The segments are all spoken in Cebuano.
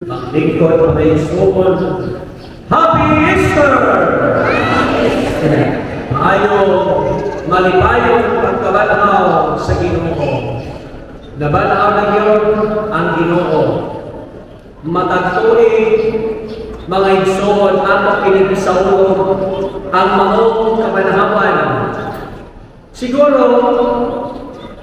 Maglingkod, mga igsoon. Happy Easter! Maayo, malipayong pagkabanhaw sa Ginoo. Nabanhaw na gyud ang Ginoo. Matag tuig, mga igsoon, ato kining isaulog ang maong kabanhawan. Siguro,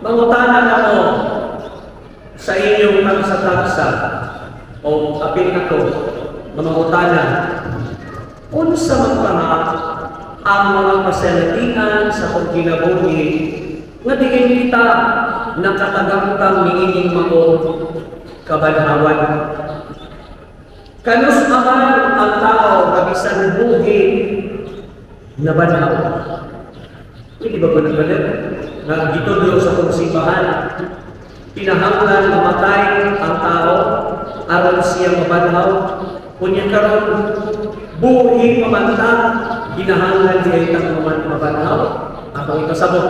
mangutana ako sa inyong tagsa-tagsa o apil nako mangutana, unsa man pa ang mga kasalatian sa atong kinabuhi nga diin kita nakatagamtang niining maong kabanhawan? Kanus-a man ang tao nga bisan buhi nabanhaw? Hindi ba ko nagbalit? Nga gitudlo sa atong simbahan, kinahanglan mamatay ang tao aron siya mabanhaw. Unya karon buhi pa man ta, kinahanglan diay tang mabanhaw? Akong ipasabot.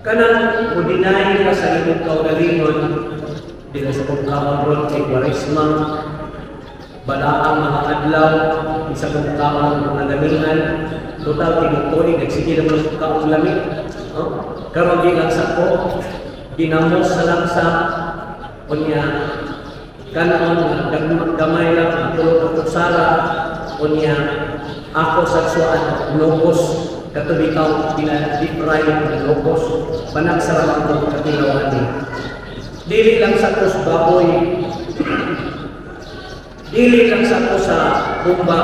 Kanang mo-deny ka sa imong kaugalingon, dili sa kong kaon ron kay Kwaresma, balaang mga adlaw, isa kong kaon mga lamian, total tinuod tuig, nagsige naman ang kaon lami. Oh? Karon di lang sa ko, ginamos sa lang sa unya kanon gamay lang ang tulog ang kutsara, unya ako sa suan nokos kato bitaw pina deep fry nga nokos panag sa ramang ko katilawan ni. Dili lang sa kus baboy, dili lang sa ko sa humba,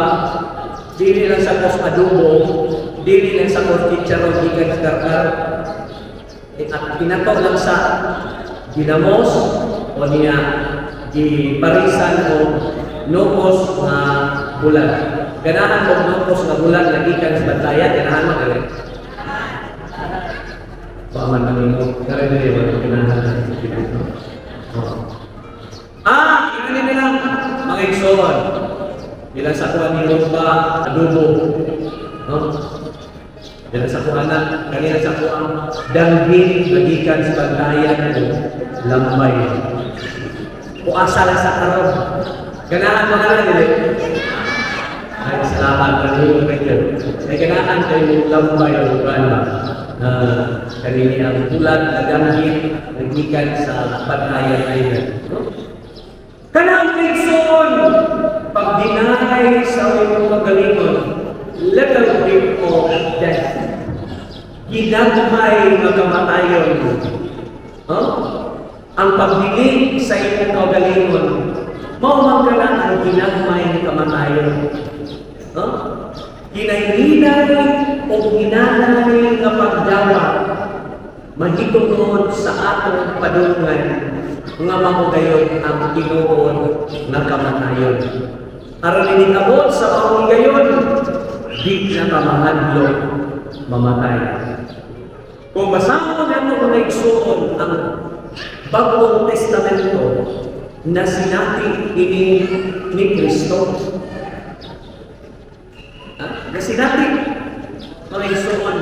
dili lang sa kus adobo, dili lang sa kus chicharon gikan sa Carcar. Eh, at kinato lang sa ginamos o niya giparisan o nokos nga bulan. Ganahan mo nokos nga bulan nga gikan sa Bantayan? Ganahan mo dili? Wa man man nimo kare dili wala ganahan. Oh. Ah, ingani na lang, mga igsoon. Bilang sa kuha ni Rumba, adobo. No? Bilang sa kuha na, kanina sa kuha, danggit, magikan sa Bantayan o lambay. O asa lang sa karon. Ganahan mo na dili? Ay, salamat. Kanino kayo. Ay, ganahan kayo lambay o kuan ba? Kanini ang bulat na danggit, nagikan sa Bantayan Island. No? Kanang igsoon, pag deny sa imong kaugalingon, little bit of death. Ginagmay nga kamatayon. Huh? Ang pagdili sa imong kaugalingon, mao man kana ang ginagmay nga kamatayon. Huh? Hinay-hinay o hinanay nga pagdawat mahitungod sa atong padulngan nga mao gayon ang tinuod nga kamatayon. Aron inig-abot sa maong higayon, di na ka mahadlok mamatay. Kung basahon nato, mga igsoon, ang Bagong Testamento na sinati ini ni Kristo. Ha? Na sinati, mga igsoon,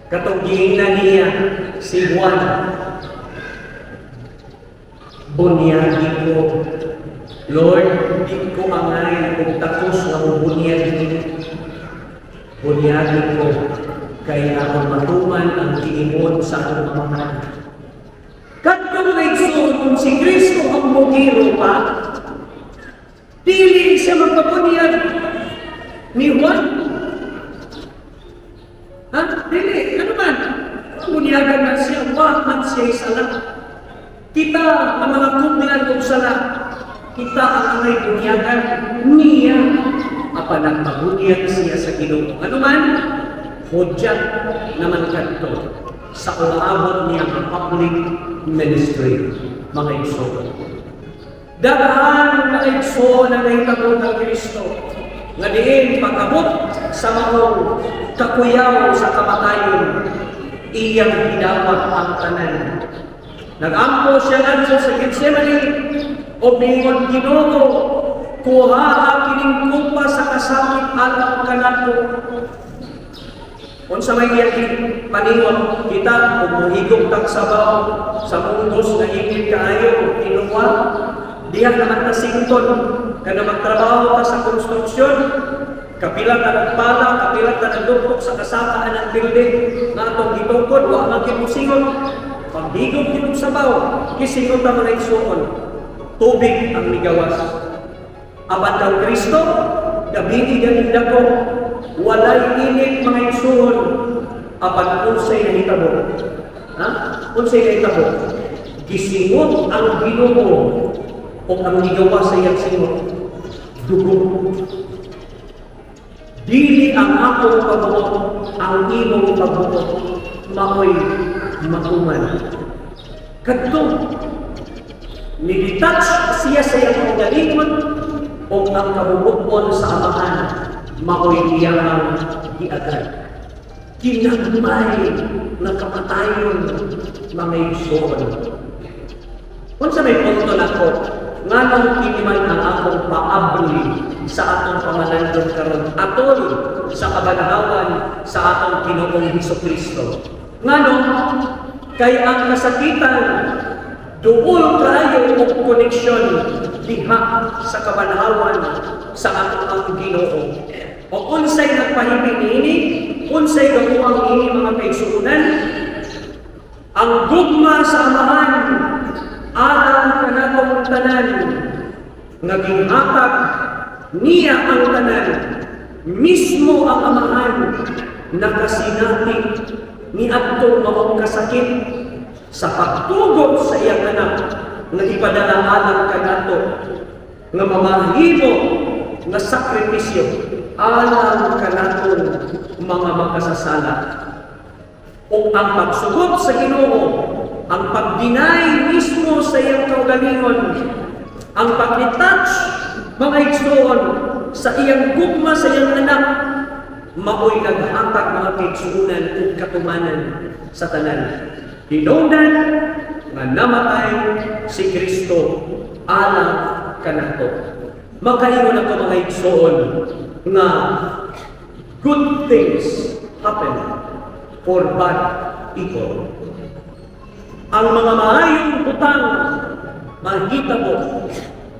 katong giingnan niya si Juan, "Bunyagi ko." "Lord, di ko angay kung takos nga mo bunyag ni. Bunyagi ko kay aron matuman ang giingon sa akong Amahan." Kadto, mga igsoon, kung si Kristo ang mugiro pa, dili siya magpabunyag ni Juan. Ha? Dili. Ano man? Bunyagan man siya, wa man siya sala. Kita, ang mga kublan og sala, kita ang angay bunyagan niya. Apan nagpabunyag siya sa Ginoo. Ano man? Hudyat naman kadto sa umaabot niya ang public ministry, mga igsoon. Daghan, mga igsoon, na nahitabo ng Kristo nga diin pag-abot sa maong kakuyaw sa kamatayon, iyang gidawat ang tanan. Nagampo siya ngadto sa Gethsemane o mingon, "Ginoo, kuha kining kupa sa kasakit alang kanako." Unsa may iyang paningon, kita kung muhigog tag sabaw sa munggos nga init kaayo, tinuwa, Diha naman ta sington, kana magtrabaho ka sa konstruksyon, kapila ka nagpala, kapila ka nagdugtog sa kasakaan ng building, nga atong gitukod, wa man gyud mosingot. Paghigog gyud og sabaw, gisingot ta, mga igsuon. Tubig ang migawas. Apan kang Kristo, gamiti ganing dako, walay init, mga igsuon, apan unsay nahitabo? Ha? Unsay nahitabo? Gisingot ang Ginoo o ang migawas sa iyang singot, dugo. Dili ang akong pagbuot, ang imong pagbuot, maoy matuman. Kadto, ni-detach siya sa iyang kaugalingon o ang kabubut-on sa Amahan, maoy iyang giagad. Ginagmay nga kamatayon, mga igsoon. Kung sa may punto nako, nganong kini man ang akong paabli sa atong pamalandong karon atol sa kabanhawan sa atong Ginoong Hesus Kristo? Nganong kay ang kasakitan duol kaayo og koneksyon diha sa kabanhawan sa atong ang Ginoo. O unsay nagpahibi niini? Unsay gamuang niini, mga kaigsuonan? Ang gugma sa Amahan alang kanatong tanan nga gihatag niya ang tanan, mismo ang Amahan nakasinati ni adtong maong kasakit sa pagtugot sa iyang anak nga ipadala alang kanato nga mamahimo nga sakripisyo alang kanatong mga makasasala. O ang pagsugot sa Ginoo, ang pag-deny mismo sa iyang kaugalingon, ang pag-detach, mga igsoon, sa iyang gugma sa iyang anak, maoy naghatag, mga kaigsuonan, ug katumanan sa tanan. Hinungdan nga namatay si Kristo alang kanato. Makaingon ako, mga igsoon, nga good things happen for bad people. Ang mga maayong butang mahitabo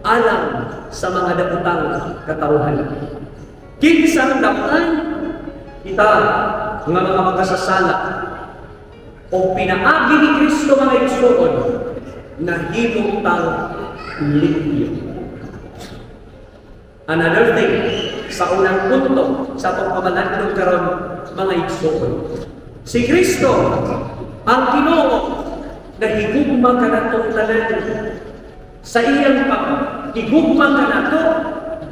alang sa mga dakutang katawhan. Kinsa ang dakutan? Kita nga mga makasasala. O pinaagi ni Kristo, mga igsoon, nahimo tang limpyo. Another thing, sa unang punto sa atong pamalandong karon, mga igsoon. Si Kristo, ang Ginoo, nahigugma kanatong tanan. Sa iyang paghigugma kanato,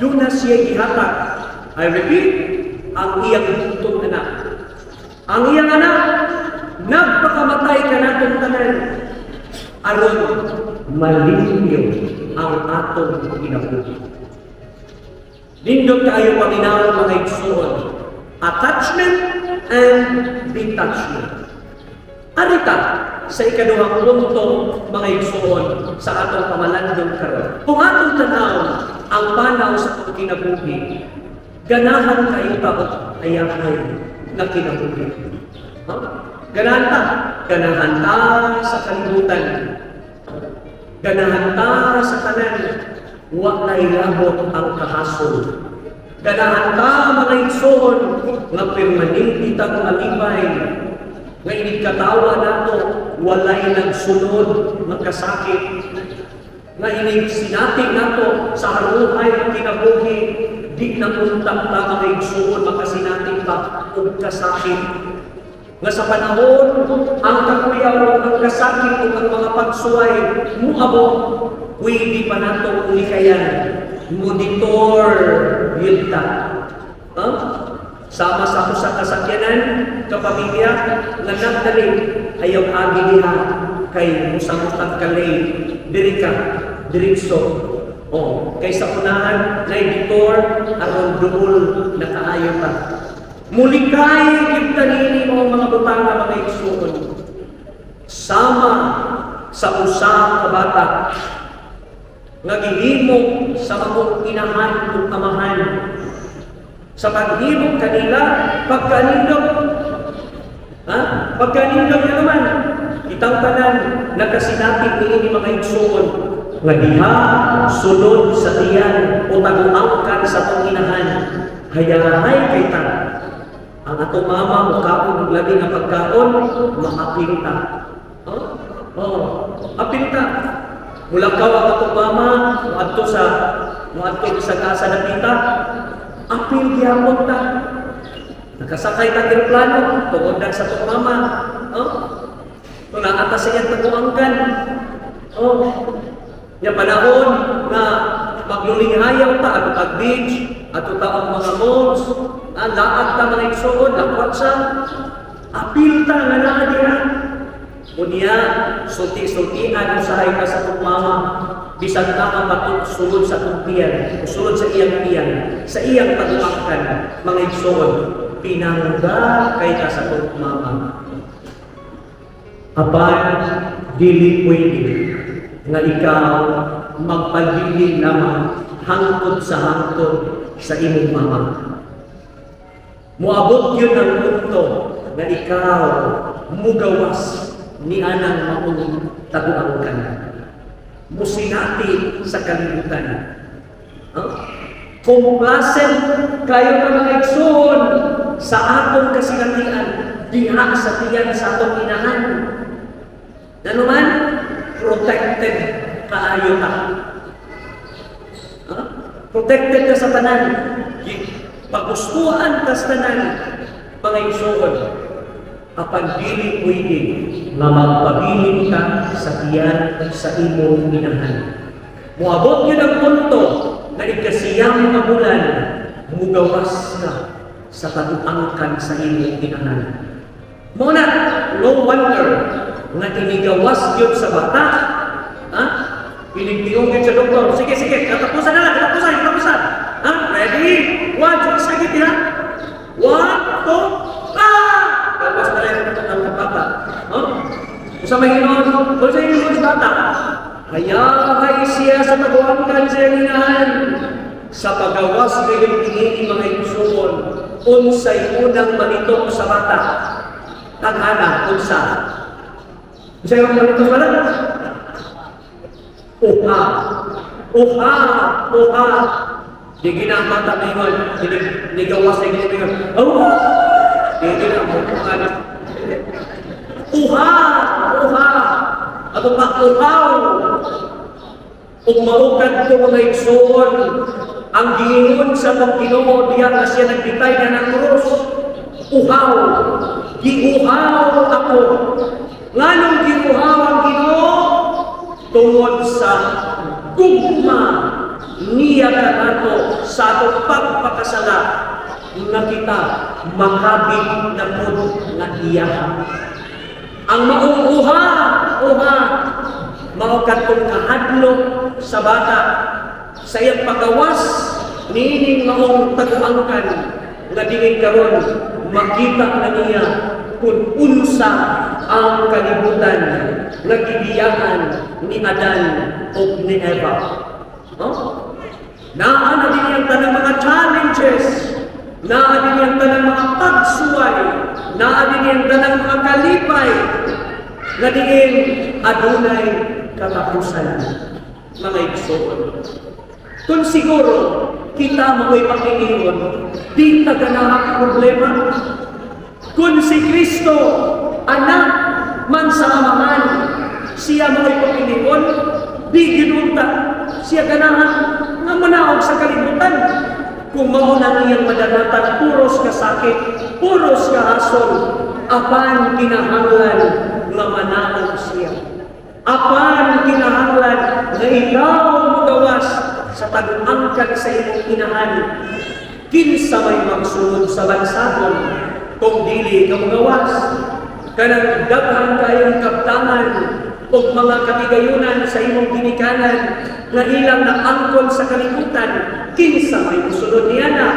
duna siya gihatag. I repeat, ang iyang bugtong anak. Ang iyang anak, nagpakamatay kanatong tanan aron malimpyo ang atong kinabuhi. Nindot kaayo paminaw, mga igsuon. Attachment and detachment. Arita sa ikaduhang punto, mga igsuon, sa atong pamalandong karon. Kung atong tanaw ang panaw sa atong kinabuhi, ganahan kaayo ta og ayahay nga kinabuhi. Huh? Ganahan ta. Ganahan ta sa kalibutan. Ganahan ta sa tanan. Wa na ilabot ang kahasol. Ganahan ta, mga igsoon, nga permanente ta malipay. Nga inig katawa nato, walay nagsunod nga kasakit. Nga inig sinati nato sa haruhay ng kinabuhi, di na unta ta, mga igsoon, makasinati pa og kasakit. Nga sa panahon, ang kakuyaw, ang kasakit ug ang mga pagsuway muabot, pwede pa nato likayan. Monitor yun ta. Huh? Sama sa usa ka sakyanan, kapamilya, nga nagdali, ayaw agi diha, kay musamutag ka lane, diri ka, diretso. Oh, kay sa unahan, na detour, aron duol na kaayo ka. Mulikay kita niini mo mga butanga, mga igsuon. Sama sa usa ka bata nga gihimo sa maong inahan ug amahan. Sa paghimo kanila, pagkanindot. Ha? Pagkanindot nga naman, kitang tanan nakasinati niini, mga igsuon, Nga diha sulod sa tiyan o taguangkan sa atong inahan, hayahay kay ta. Ang atong mama mukaon og labi nga pagkaon, maapil ta. Oh? Oh, apil ta. Mulakaw ang atong mama, muadto sa kasa dapita, apil gyapon ta. Nakasakay ta eroplano, tungod na sa atong mama. Oh? Kung naa ta sa iyang taguangkan. Oh. Ya panahon nga maglulinghayaw ta adto tag beach, adto ta ang mga malls, laag ta, mga igsoon, lakwatsa, apil ta nga naa diha. Unya, sulti-sultian usahay ka sa atong mama, bisan ka nga sulod sa atong tiyan, sulod sa iyang tiyan, sa iyang taguangkan, mga igsoon, pinangga kay ka sa atong mama. Apan, dili pwede nga ikaw magpabilin lamang hangtod sa hangtod sa imong mama. Moabot yun ang punto nga ikaw mugawas ni anang maong taguangkan. Musinati sa kalibutan. Huh? Complacent kayo ka, mga igsoon, sa atong kasinatian diha sa tiyan sa atong inahan. Nanuman, protected kaayo ta. Huh? Protected ka sa tanan. Pagustuhan ka sa tanan, mga igsoon. Apan dili pwede nga magpabilin ka sa tiyan sa imong inahan. Moabot yun ang punto na ikasiyam nga bulan, mugawas ka sa taguangkan sa imong inahan. Mao na, no wonder nga inigawas yun sa bata. Ha? Pinigtiong yun sa doktor. "Sige, sige, katapusan na lang, katapusan, katapusan. Ha? Ready? One, two, sige, tira. One, two, ah!" Gawas na rin ang bata. Huh? Sa may hinon, kung sa hinon sa bata, hayahay siya sa taguangkan sa iyang inahan. Sa pagawas ngayon pinili, mga igsoon, unsay unang manitok sa bata? Taghana, unsa? Unsay unang manitok sa bata? Uha. Uha. Uha. Di gina ang bata ngayon, nigawas na gina ngayon. Oh! Di gina mo. Uha! Uha! Ato pa, uhaw! Ug mao kadto, mga igsoon, ang giingon sa atong Ginoo diya nga siya nagbitay na ng krus. "Uhaw! Giuhaw ako." Nganong giuhaw ang Ginoo? Tungod sa gugma niya kanato sa atong pagpakasala nga kita makabig na pud nga iya. Ang maong uha, uha, mao kadtong kahadlok sa bata sa iyang pagawas niining maong taguangkan nga dingin karon makita na niya kung unsa ang kalibutan nga gibiyaan ni Adan ug ni Eva. No? Naa na din ang tanang mga challenges, naa din ang tanang mga pagsuway, naa din ang tanang mga kalipay, nga diin adunay katapusan, mga igsoon. Kung siguro kita mao'y pakiingon, di ta ganahang problema. Kung si Kristo, anak man sa Amahan, siya mao'y papilion, di gyud unta siya ganahan nga manaog sa kalibutan. Kung mao na iyang madanatan, puros ka sakit, puros ka hasol, apan kinahanglan nga manaog siya. Apan kinahanglan nga ikaw mugawas sa tag-angkan sa imong inahan. Kinsa may magsulod sa bansagon kung dili ka mugawas? Kanang daghan kayong kaptangan ug mga katigayunan sa imong ginikanan nga ilang naangkon sa kalibutan, kinsa may musulod niya na?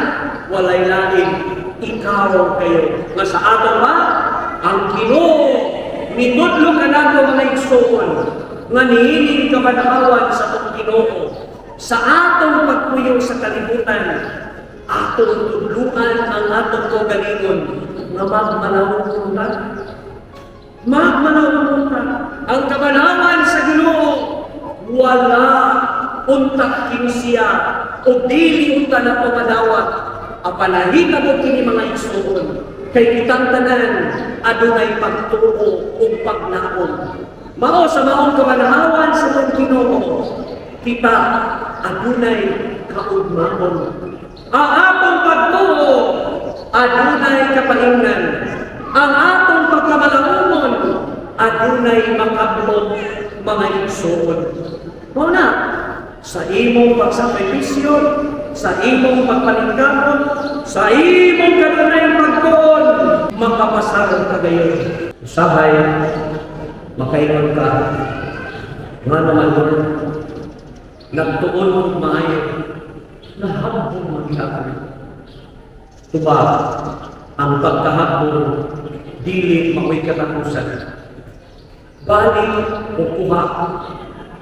Walay lain, ikaw kayo. Nga sa ato ba, ang Ginoo mitudlo kanato, mga igsoon, nga niining kabanhawan sa atong Ginoo sa atong pagpuyo sa kalibutan, atong tudluan ang atong kaugalingon nga magmalawong ta. Magmalawong ta. Ang kabanhawan sa Ginoo Wala unta kini siya o dili unta nato madawat. Apan nahitabo kini, mga igsuon, kay kitang tanan adunay pagtuo ug pagnaon. Mao sa maong kabanhawan sa atong Ginoo, kita adunay kaugmaon. Ang atong pagtuo adunay kapaingnan. Ang atong pagkamalaumon adunay makablot, mga igsuon. Mao na sa imong pagsakripisyo, sa imong pagpaningkamot, sa imong kanunay pagtuon, makapasar ka gayon. Usahay, makaingon ka, nga naman Lord, nagtuon og maayo, nahagbong man gihapon. Tuba, ang pagkahagbong, dili mao'y katapusan. Balik o kuha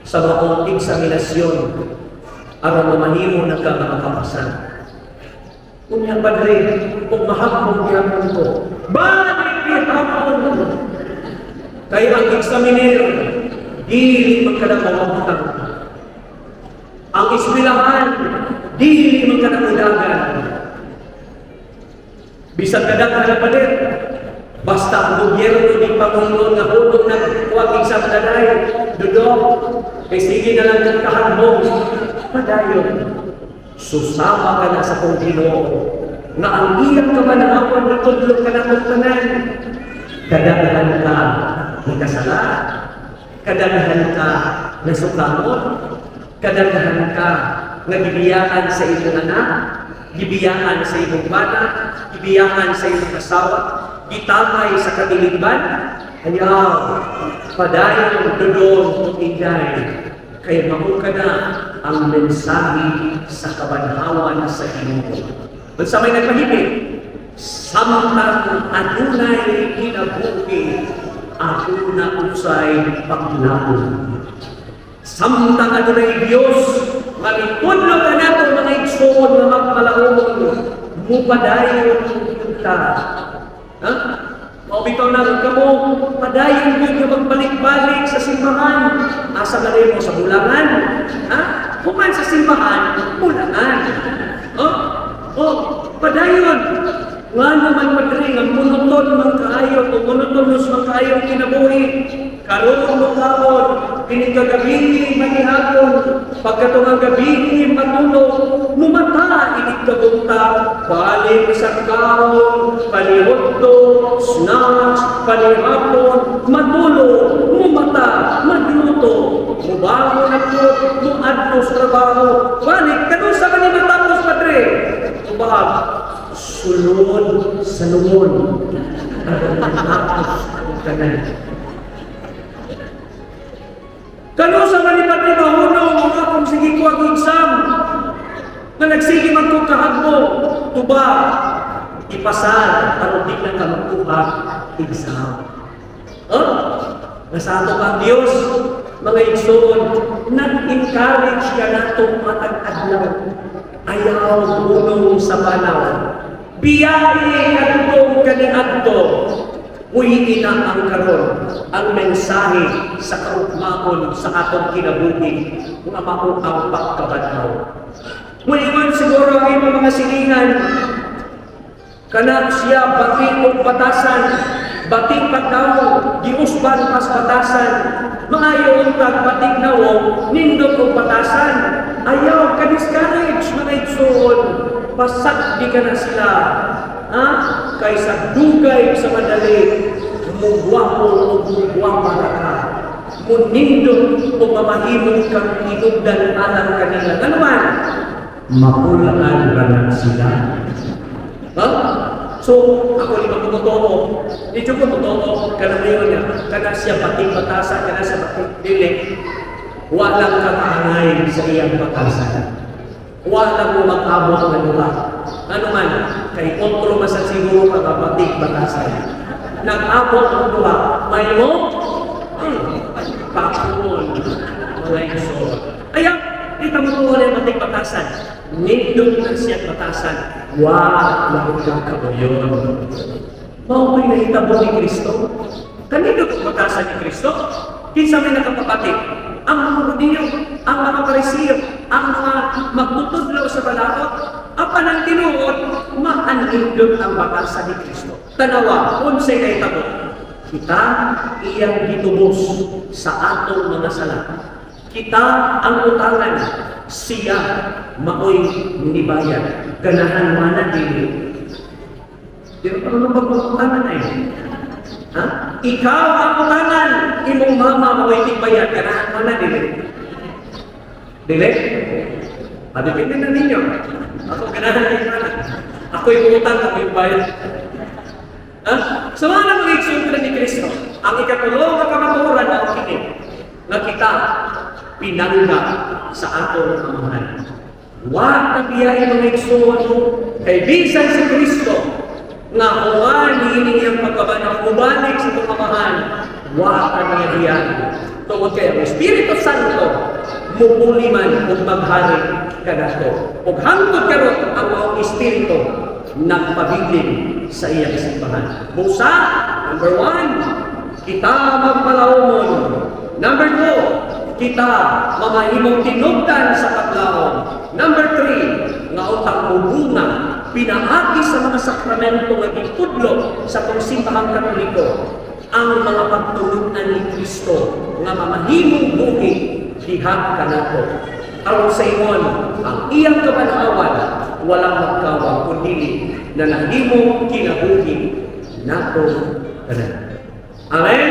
sa maong eksaminasyon aron mamahimo na ka nga makapasan. Unya, Padre, kung mahagbong gihapon ko, balik gihapon. Kay ang examiner, dili man ka na mawagtang. Ang eskwelahan, dili man ka na mudagan. Bisan kadaghan na pader, basta ang gobyerno di pangulo nga hulog na huwag exam daday, dudok, kay sige na lang kang kahagbong, padayon. Susama ka na sa kong Ginoo, nga ang iyang kabanhawan natudlo ka na kong tanan. Kadaghan ka ng kasala, kadaghan ka na sukamot, kadaghan ka nga gibiyaan sa imong anak, gibiyaan sa imong bana, gibiyaan sa imong asawa, gitamay sa katilingban, ayaw, padayon dudon inday, kay mao ka na ang mensahe sa kabanhawan sa Ginoo. Unsa may nagpahibig? Samtang adunay kinabuhi, aduna usay paglaom. Samtang adunay Dios, mitudlo kanato, mga igsoon, nga magmalaumon, mupadayon ta. Ha? Mao bitaw na kamo, padayon gyud nga magbalik-balik sa simbahan. Asa man mo sa bulangan? Ha? Human sa simbahan, bulangan. Oh? Oh, padayon. Nga naman, Padre, nga monoton man kaayo, o monotonous man kaayo ang kinabuhi. Karon mo kaon, kining kagabi manihapon, pagkatong gabi matulog, mumata inig kabuntag, balik sa kaon, panihotdog, snacks, panihapon, matulog, mumata, magluto, mubangon ako, muadto sa trabaho, balik, kanus-a man ni matapos, Padre? Tubag, sulod sa lungon, aron matapos ang tanan. Kanus-a man ni, Padre, mahunong ang akong sige ko ang exam? Nga nagsige man ko kahagbo, tuba, ipasar, aron di na ka magkuha exam. Huh? Nasa ato ang Diyos, mga igsoon, nag-encourage ka nato matag adlaw. Ayaw hunong sa panaw. Biyahe kadtong kaniadto. Uy, na ang karon ang mensahe sa kaugmaon sa atong kinabuhi nga mao ang pagkabanhaw. Muingon siguro ang imong mga silingan, kana siya bati og batasan, batik pagnawo, giusban pas batasan. Maayo untag batik nawong, nindot og batasan. Ayaw ka discourage, mga igsoon. Pasak di ka na sila. Ha? Kay sa dugay sa madali, mugwapo o mugwapa ra ka. Munindot o mamahimong kang hinugdan alang kanila. Ano man? Mapulaan ra na sila. Ha? So, ako lima ko totoo. Di ko totoo. Kana ngayon niya. Kana siya bating batasan, kana siya bating dili. Walang kakaangay sa iyang batasan. Walang mo mag-abot nga duha. Ano man, kay otro man sa siguro ka batik batasan. Nag-abot ang duha, may mo, pakul, mga igsoon. Ayaw, di ta mo tuwa na batik batasan. Nindot na siya batasan. Wa lang kang kabuyon. Mao ko'y nahitabo ni Kristo. Kanindot ang batasan ni Kristo? Kinsa may nakapapati? Ang mga Hudiyo, ang mga Parisiyo, ang mga magtutudlo sa balakot, apan ang tinuod, maanindot ang batasan ni Kristo. Tanawa, unsay nahitabo? Kita iyang gitubos sa atong mga sala. Kita ang utangan, siya maoy nibayad. Ganahan man na dili. Di ba parang pag-utangan na eh? Ha? Ikaw ang utangan, imong mama maoy tigbayad, ganahan man na dili. Dili? Ah, depende na ninyo. Ako ganahan na na. Ako yung utang, ako yung bayad. Ha? Sa mga mga igsoon ni Kristo, ang ikatulo nga kamatuoran mao kini nga kita pinangga sa atong Amahan. Wa ta biyai, mga igsoon, kay bisan si Kristo nga human niining iyang pagkabanhaw mubalik sa atong Amahan, wa ta niya biyain. Tungod kay ang Espiritu Santo mupuli man ug maghari kanato. Ug hangtod karon ang maong Espiritu nagpabilin sa iyang simbahan. Busa, number one, kita magpalaumon. Number two, kita mamahimong tinubdan sa paglaom. Number three, nga untang mubunga pinaagi sa mga sakramento nga gitudlo sa atong Simbahang Katoliko ang mga pagtulunan ni Kristo nga mamahimong buhi diha kanato. Aron sa ingon, ang iyang kabanhawan walang magkawang kundi na nahimong kinabuhi nato tanan. Amen?